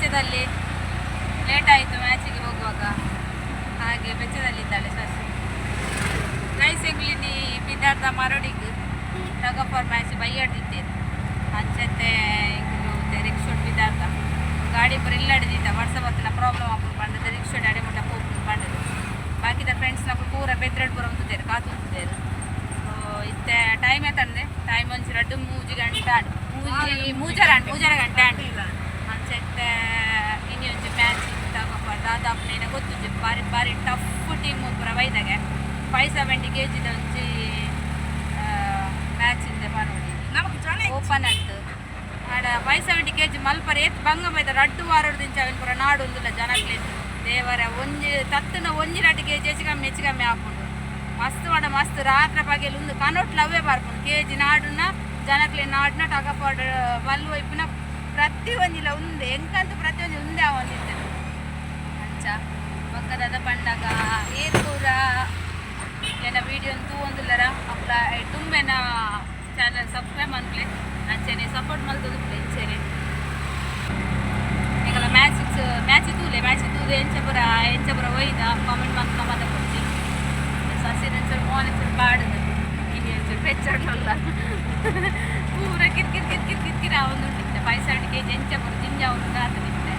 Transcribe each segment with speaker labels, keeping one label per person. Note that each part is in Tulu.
Speaker 1: ಬೆಚ್ಚದಲ್ಲಿ ಲೇಟ್ ಆಯಿತು ಮ್ಯಾಚಿಗೆ ಹೋಗುವಾಗ. ಹಾಗೆ ಬೆಚ್ಚದಲ್ಲಿದ್ದಾಳೆ ಶಶಿ. ಗೈಸ್, ಎಂಗ್ಲಿನಿ ಪಿದಾರ್ದ ಮರಡಿಗ್ ಟಗ್ ಆಫ್ ವಾರ್ ಮ್ಯಾಚ್ ಬೈಯಾಡ್ದಿತ್ತೇರು. ಅಂಚತ್ತೆ ಎಂಕುಲು ರಿಕ್ಷೋಡ್ ಪಿದಾರ್ದ ಗಾಡಿ ಪೂರ ಇಲ್ಲ ಹಿಡಿದಿದ್ದ ವರ್ಷ ಬತ್ತಿನ ಪ್ರಾಬ್ಲಮ್ ಆಪುಂಡು ಪಂಡದ ರಿಕ್ಷೋಡ್ ಅಡೆ ಮುಟ್ಟ ಪೋಪುಂಡು ಪಂಡದು. ಬಾಕಿದ ಫ್ರೆಂಡ್ಸ್ ನಕುಲು ಪೂರ ಬೆದ್ರಡ್ ಪೂರ ಉಂತುದೇರು, ಕಾತು ಉಂತುದೇರು. ಸೊ ಇತ್ತೆ ಟೈಮ್ ಏತಂದೆ? ಟೈಮ್ ಒಂಜಿ ರಡ್ಡು ಮೂಜಿ ಗಂಟೆ ಆಂಡ್. ಮೂಜಿ ಮೂಜರ ಆಂಡ್, ಮೂಜರ ಗಂಟೆ ಆಂಡ್. ಅಂಚತ್ತೆ ಇನಿ ಒಂಜಿ ಮ್ಯಾಚ್ ತಗೋಪ ದಾದಾಪುನ ಗೊತ್ತುಂಜಿ. ಬಾರಿ ಬಾರಿ ಟಫ್ ಟೀಮ್ ಪೂರ ಬೈದಾಗೆ. 570 ಕೆ ಜಿದ ಒಂಜಿ ಮ್ಯಾಚ್ ಇಂದೆ ಪನೊಡಿ. ಓಪನ್ ಆಯ್ತು ಆಡ. 570 ಕೆ ಜಿ ಮಲ್ಪರೆ ಏತ್ ಬಂಗ ಬೈದ. ರಡ್ಡು ವಾರೊಡ್ದಿಂಚ ಅವೆನ್ ಪೂರ ನಾಡು ಉಂದುಲ್ಲ ಜನಕ್ಲೆ. ದೇವರ, ಒಂಜಿ ತತ್ತುನ ಒಂಜಿ 2 ಕೆ ಜಿ ಹೆಚ್ಚು ಕಮ್ಮಿ ಹೆಚ್ಚು ಕಮ್ಮಿ ಆಪುಂಡು. ಮಸ್ತ್ ವಾಡ ಮಸ್ತ್ ರಾತ್ರಿ ಪಗೆಲ್ ಉಂದು ಕನೊಟ್ಲ ಅವೇ ಬರ್ಪುಂಡು. ಕೆ ಜಿ ನಾಡುನ ಜನಕ್ಲೆ ನಾಡುನ ಟಗಪಾಡ್ ಬಲ್ಲು ಇಪ್ಪುನ ಪ್ರತಿ ಒಂಜಿಲ ಉಂದೆ. ಎಂಕಂತೂ ಪ್ರತಿ ಒಂಜಿ ಉಂದೆ ಅವೊಂದಿತ್ತೆ. ಅಂಚ ಬೊಕ್ಕದ ಪಂಡಗ ಏತ್ ಪೂರ ಎನ್ನ ವಿಡಿಯೋ ತೂವೊಂದುಲ್ಲರ ಅಕ್ಲ ತುಂಬೆನ ಚಾನಲ್ ಸಬ್ಸ್ಕ್ರೈಬ್ ಮನ್ಪುಲೆ. ಅಂಚೆನೆ ಸಪೋರ್ಟ್ ಮಲ್ತೊಂದು ಇಂಚೆನೆ. ಎಂಕಲ ಮ್ಯಾಚ್ ಮ್ಯಾಚ್ ತೂಲೆ. ಮ್ಯಾಚ್ ತೂದು ಎಂಚ ಪೂರ ಎಂಚ ಪೂರ ಒಯ್ದ ಕಾಮೆಂಟ್ ಮಲ್ಪುನ ಮಾತ ಕೊಡ್ಚಿ. ಸಸಿ ಒಂಚೂರು ಮೋನ್ ಒಂಚೂರು ಪಾಡುದು. ಇನಿ ಒಂಚೂರು ಪೆಚ್ಚಡಲ್ಲ, ಪೂರ ಕಿರ್ ಕಿರ್ ಕಿರ್ ಕಿರ್ ಕಿರ್ ಕಿರ್ ಆವೊಂದುಂಡು. 570 ಕೆ ಜಿ ಎಂಚ ಪೂರ ಜಿಂಜ ಆವೊಂದು ಆತನಿತ್ತೆ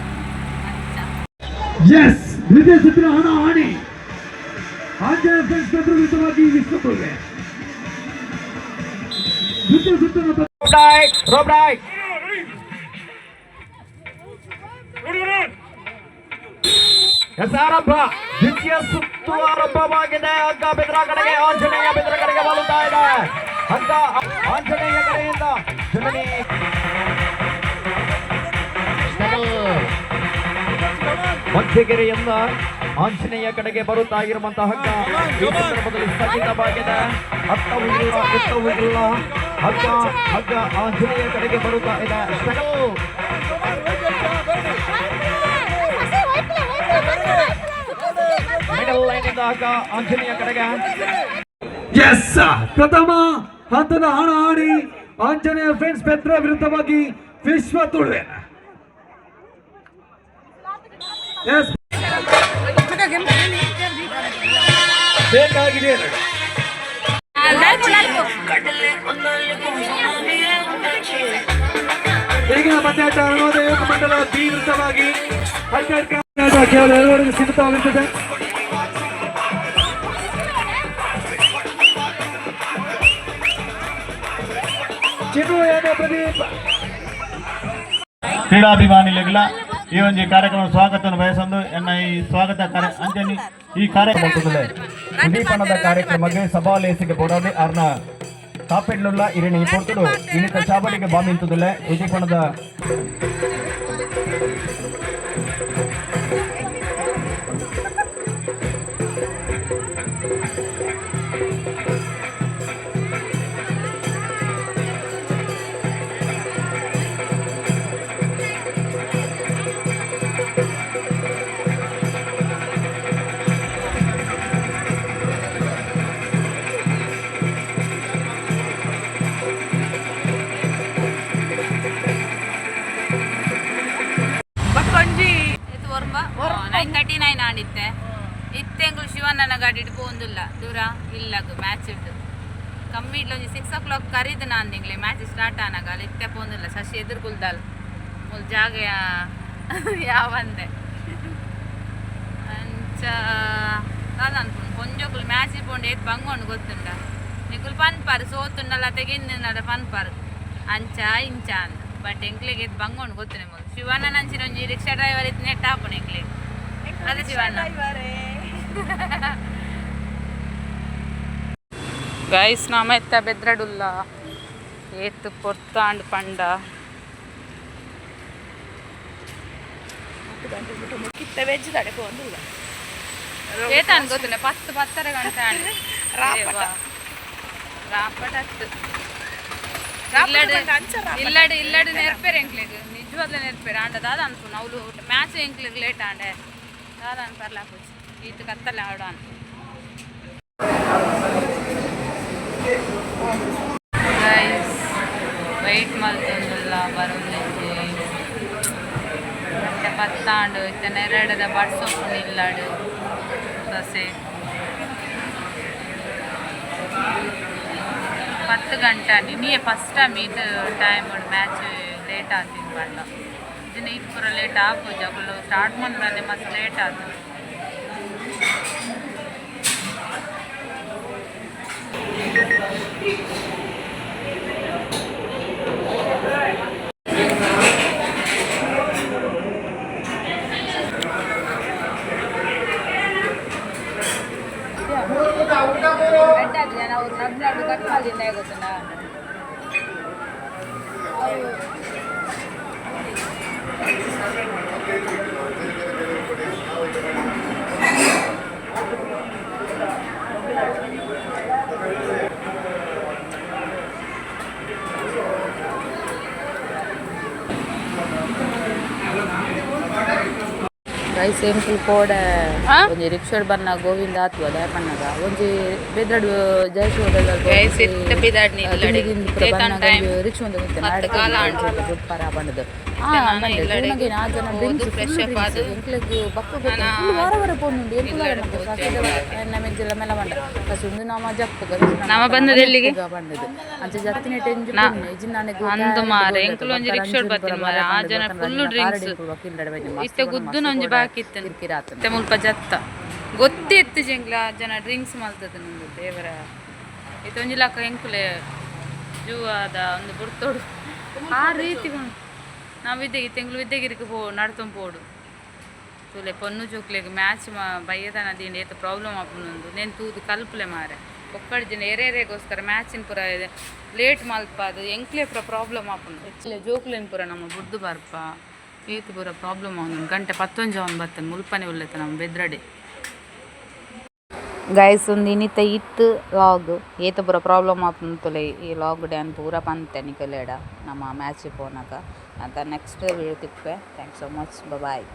Speaker 1: ಅಂಚ.
Speaker 2: ಎಸ್, ದ್ವಿತೀಯ ಸುತ್ತಿನ ಹಣಾಹಣಿ. ಆಂಜನೇಯ ಫ್ರೆಂಡ್ಸ್ ವಿರುದ್ಧವಾಗಿ ವಿಶ್ವ ತುಳುವೆ. ದ್ವಿತೀಯ ಸುತ್ತಿನ
Speaker 3: Right, rope right. S, ಆರಂಭ. ದ್ವಿತೀಯ ಸುತ್ತು ಆರಂಭವಾಗಿದೆ. ಹಗ್ಗ ಬೆದ್ರ ಕಡೆಗೆ, ಆಂಜನೇಯ ಬೆದ್ರ ಕಡೆಗೆ ವಾಲುತ್ತಾ ಇದೆ. ಹಗ್ಗ ಆಂಜನೇಯ ಕಡೆಯಿಂದ ಜನನಿ. ಮಧ್ಯಗೆರೆಯಿಂದ ಆಂಜನೇಯ ಕಡೆಗೆ ಬರುತ್ತಾ ಇರುವಂತಹ ಹಗ್ಗ ಈ ಸಂದರ್ಭದಲ್ಲಿ ಸ್ಥಗಿತವಾಗಿದೆ. ಅತ್ತವೂ ಇಲ್ಲ, ಇತ್ತವೂ ಇಲ್ಲ. ಹಗ್ಗ ಹಗ್ಗ ಆಂಜನೇಯ ಕಡೆಗೆ ಬರುತ್ತಾ ಇದೆ. ಸ್ಟ್ರಗಲ್. ಮಿಡಲ್ ಲೈನ್ ಇಂದ ಹಗ್ಗ ಆಂಜನೇಯ ಕಡೆಗೆ.
Speaker 2: ಎಸ್, ಪ್ರಥಮ ಹಂತದ ಹಣಾಹಣಿ. ಆಂಜನೇಯ ಫ್ರೆಂಡ್ಸ್ ಬೆದ್ರ ವಿರುದ್ಧವಾಗಿ ವಿಶ್ವ ತುಳುವೆ. ಎಸ್, ಬೇಕಾಗಿದೆ ಎರಡು.
Speaker 1: ನಾಲ್ಕು ನಾಲ್ಕು.
Speaker 2: ಈಗಿನ ಪಂದ್ಯಾಟ ಅರುಣೋದಯ ಯುವಕ ಮಂಡಲ ಬಿ ವಿರುದ್ಧವಾಗಿ ಹನ್ನೆರಡು. ಕೇವಲ ಎರಡುವರೆಗೆ ಸೀಮಿತವಾಗಿರ್ತದೆ. ಚಿನ್ನು ಯಾದವ್ ಪ್ರದೀಪ್.
Speaker 4: ಕ್ರೀಡಾಭಿಮಾನಿಗಳಿಗೆಲ್ಲ ಈ ಒಂದು ಕಾರ್ಯಕ್ರಮ ಸ್ವಾಗತವನ್ನು ಬಯಸೊಂದು ಎನ್ನ ಈ ಸ್ವಾಗತ ಕಾರ್ಯ ಅಂಜನಿ ಈ ಕಾರ್ಯಕ್ರಮ.
Speaker 3: ಉದೀಪನದ ಕಾರ್ಯಕ್ರಮಕ್ಕೆ ಸಭಾಲೇಸಿಗೆ ಬೋಡಾದೆ ಅರ್ನ ಕಾಪೆಡ್ಲುಲ್ಲ ಇರಣಿ ಪೊರ್ತುಡು ಇನ್ನಿತ ಚಾವಡಿಗೆ ಬಾಮಿಂತುದುಲ್ಲೆ. ಉದೀಪನದ
Speaker 1: ಇದು ಒರ್ಂಬ 9:39 ಆಂಡಿತ್ತೆ. ಇತ್ತೆಂಗುಲು ಶಿವಣ್ಣನ ಗಾಡಿ ಪೋಂದುಲ್ಲ ದೂರ ಇಲ್ಲಗು ಮ್ಯಾಚ್ ಇಡ್ದು. ಕಮ್ಮಿ ಇಡ್ಲ ಒಂಜಿ 6 ಓ ಕ್ಲಾಕ್ ಕರೀದು ನಾನ್ ತಿಂಗ್ಲೆ ಮ್ಯಾಚ್ ಸ್ಟಾರ್ಟ್ ಆನಾಗ. ಅಲ್ಲಿ ಇತ್ತೆ ಪೋಂದಿಲ್ಲ. ಶಶಿ ಎದುರು ಕುಲ್ದಾಲ್. ಮುಲ್ ಜಾಗ ಯಾವಂದೆ ಅಂಚ ದಾದ ಅನ್ಪುಂಡು. ಪೊಂಜೋಕುಲು ಮ್ಯಾಚ್ ಪೋಂಡು ಏತ್ ಬಂಗೊಂಡು ಗೊತ್ತುಂಡ? ನಿಕುಲು ಪನ್ಪಾರು ಸೋತುಂಡಲ್ಲ ತೆಗಿಂದಿನದ ಪನ್ಪಾರು ಅಂಚ ಇಂಚ ಅಂದ್. ಬಟ್ ಎಂಕ್ಲೆಗ್ ಏತ್ ಬಂಗೊಂಡು ಗೊತ್ತು ನಿಮ್ಮದು. ಶಿವಣ್ಣ ನಂಚಿನ ಒಂಜಿ ರಿಕ್ಷಾ ಡ್ರೈವರ್ ಇತ್ತು ನೆಟ್ ಆಪುಂಡು ಎಂಕ್ಲೆಗ್. ಅದೇ ಶಿವಣ್ಣ. ಗೈಸ್, ನಮ ಎತ್ತ ಬೆದ್ರಡುಲ್ಲ. ಏತ್ ಪೊರ್ತಾಂಡ್ ಪಂಡ.
Speaker 5: ಕಿತ್ತ ವೆಜ್ ತಡೆ ಪೋಂದಿಲ್ಲ.
Speaker 1: ಏತ ಗೊತ್ತಿಲ್ಲ, ಪತ್ತು ಪತ್ತರ ಗಂಟೆ ಆಂಡ್.
Speaker 5: ರಾಪಟ.
Speaker 1: ರಾಪಟ ಹತ್ತು.
Speaker 5: ರಾಪಟ.
Speaker 1: ಇಲ್ಲಡ್
Speaker 5: ಪಂಡ ಅಂಚ ರಾಪಟ.
Speaker 1: ಇಲ್ಲಡ್ ಇಲ್ಲಡ್ ನೆರ್ಪೇರ್ ಎಂಕ್ಲೆಗ್. ನಿಜವಾದ್ಲ ನೆರ್ಪೇರ್. ಆಂಡ ದಾದ ಅನ್ಪುನು, ಅವ್ಲು ಮ್ಯಾಚ್ ಎಂಕ್ಲೆಗ್ ಲೇಟ್ ಆಂಡೆ. ದಾದ ಅನ್ಪರ್ಲ ಹಾಕುಚಿ. ಈತ್ ಕತ್ತಲೆ ಆಡ ಅನ್. Guys, weight ಮಲ್ತೊಂದುಲ್ಲ, ಬರೊಂದಿಜ್ಜಿ. ಪತ್ತಾಂಡು ಇತ್ತೆ ನೆರಡದ ಬಡ್ಸೊಪ್ಪುಂಡು ಇಲ್ಲಡು ಸೊಸೆ. 10 ಗಂಟೆ ನೀ ಫಸ್ಟ್ ಟೈಮ್ ಇದು ಟೈಮ್ ಮ್ಯಾಚ್ ಲೇಟ್ ಆತಿನ ಪಂಡ. ಇದನ್ನ ಇದು ಪೂರ ಲೇಟ್ ಆಪುಜಿ, ಅಕುಲು ಸ್ಟಾರ್ಟ್ ಮಲ್ಪುನನೆ ಮಸ್ತ್ ಲೇಟ್ ಆತು.
Speaker 6: ರೈಸ್ ಎಂಕುಲು ಕೋಡೆ ಒಂಜಿ ರಿಕ್ಷಾಡ್ ಬನ್ನ ಗೋವಿಂದ ಆತ್ವ ದಾಯಪಣ್ಣಗ ಒಂಜಿ ಬೆದ್ರಡ್ ಜಯಶ್ರೀ
Speaker 1: ಗೈಸ್ ಇತ್ತೆ ಪಿದಾಡ್ನಿ ಇಲ್ಲಡೆ. ಏತನ್ ಟೈಮ್
Speaker 6: ರಿಕ್ಷಾ ಒಂದು
Speaker 1: ಪತ್ತು ಕಾಲ ಆಂಡ್.
Speaker 6: ಪರ ಬಂದದ್ದು
Speaker 1: ಇತ್ತೆ ನಾನ ಇಲ್ಲಡೆ
Speaker 6: ಆ ಜನ
Speaker 1: ಪೋದು
Speaker 6: ಡ್ರಿಂಕ್ಸ್
Speaker 1: ಫ್ರೆಶ್ ಅಪ್ ಆದ್
Speaker 6: ಎಂಕ್ಲೆಗ್ ಬಕ್ಕ
Speaker 1: ನಾನ
Speaker 6: ವಾರ ವಾರ ಪೋನುಂಡು
Speaker 1: ಇಲ್ಲಡೆ ಪೋತೆ.
Speaker 6: ಮೆಜ್ಜಲ ಮೆಲ್ಲ ಬಂಡ ಬಸ್ ಉಂದು ನಾಮ ಜಪ್ಪುಗ
Speaker 1: ನಮ ಬಂದದ್ದು ಎಲ್ಲಿಗೆ?
Speaker 6: ಬಂದದ್ದು ಅಂಚೆ ಜತ್ತಿನ ಟೆಂಜು
Speaker 1: ಅಂದು ಮಾರೆ, ಎಂಕುಲು ಒಂಜಿ ರಿಕ್ಷಾಡ್ ಬತ್ತಿನ ಮಾರೆ, ಆ ಜನ full drinks. ಇತ್ತೆ ಗುದ್ದುನ ಒಂಜಿ ಬಾಕಿ ಇತ್ತು. ಇತ್ತೆ ಮುಲ್ಪ ಜತ್ತ ಗೊತ್ತೇ ಇತ್ತು ಜೆಂಗ್ಲ ಆ ಜನ ಡ್ರಿಂಕ್ಸ್ ಮಲ್ತದ ನಂದು ದೇವರ. ಇತ್ತೆ ಒಂಜಿ ಲಕ್ಕ ಎಂಕುಲೆ ಜೂವಾದ ಒಂದು ಬುಡ್ತೋಡು ಆ ರೀತಿ ಉಂಡು. ನಾವು ವಿದ್ಯೆ ತಿಂಗಳು ವಿದ್ಯೆಗಿరికి ಪೋ ನಡ್ತೊಂದು ಪೋಡು ತೂಲೆ ಪೊನ್ನು ಜೋಕ್ಲೆಗ್ ಮ್ಯಾಚ್ ಮಾ ಬಯ್ಯದನ ದೀಂಡ ಏತ್ ಪ್ರಾಬ್ಲಮ್ ಆಪುಂಡು. ನೇನ್ ತೂದು ಕಲ್ಪುಲೆ ಮಾರೆ. ಒಕ್ಕಡ್ ಜನ ಎರೆರೆಗೋಸ್ಕರ ಮ್ಯಾಚಿನ ಪೂರ ಲೇಟ್ ಮಲ್ಪಾದು ಎಂಕ್ಲೆ ಪೂರ ಪ್ರಾಬ್ಲಮ್ ಆಪುಂಡು. ಜೋಕ್ಲೆನ್ ಪೂರ ನಮ್ಮ ಬುಡ್ದು ಬರ್ಪ ಏತ್ ಪೂರ ಪ್ರಾಬ್ಲಮ್ ಆವೊಂದುಂಡು. ಗಂಟೆ ಪತ್ತೊಂಜಿ ಅವನ್ ಬತ್ತನ್ ಮುಲ್ಪನೆ ಉಲ್ಲೆತ ನಮ್ಮ ಬೆದ್ರಡೆ.
Speaker 6: ಗೈಸ್ ಒಂದು ಇನ್ನಿತ ಇತ್ತು ಲಾಗ್ ಏತ ಪೂರ ಪ್ರಾಬ್ಲಮ್ ಆಪುಂಡು ತೂಲೆ. ಈ ಲಾಗ್ ಡ್ಯಾನ್ ಪೂರ ಪಂತೆ ನಿಕಲೆಡ ನಮ್ಮ ಮ್ಯಾಚ್ ಪೋನಗ. ಅಂತ ನೆಕ್ಸ್ಟ್ ವೀಡಿಯೋ ತಿಕ್ಕುವೆ. Thanks so much, bye.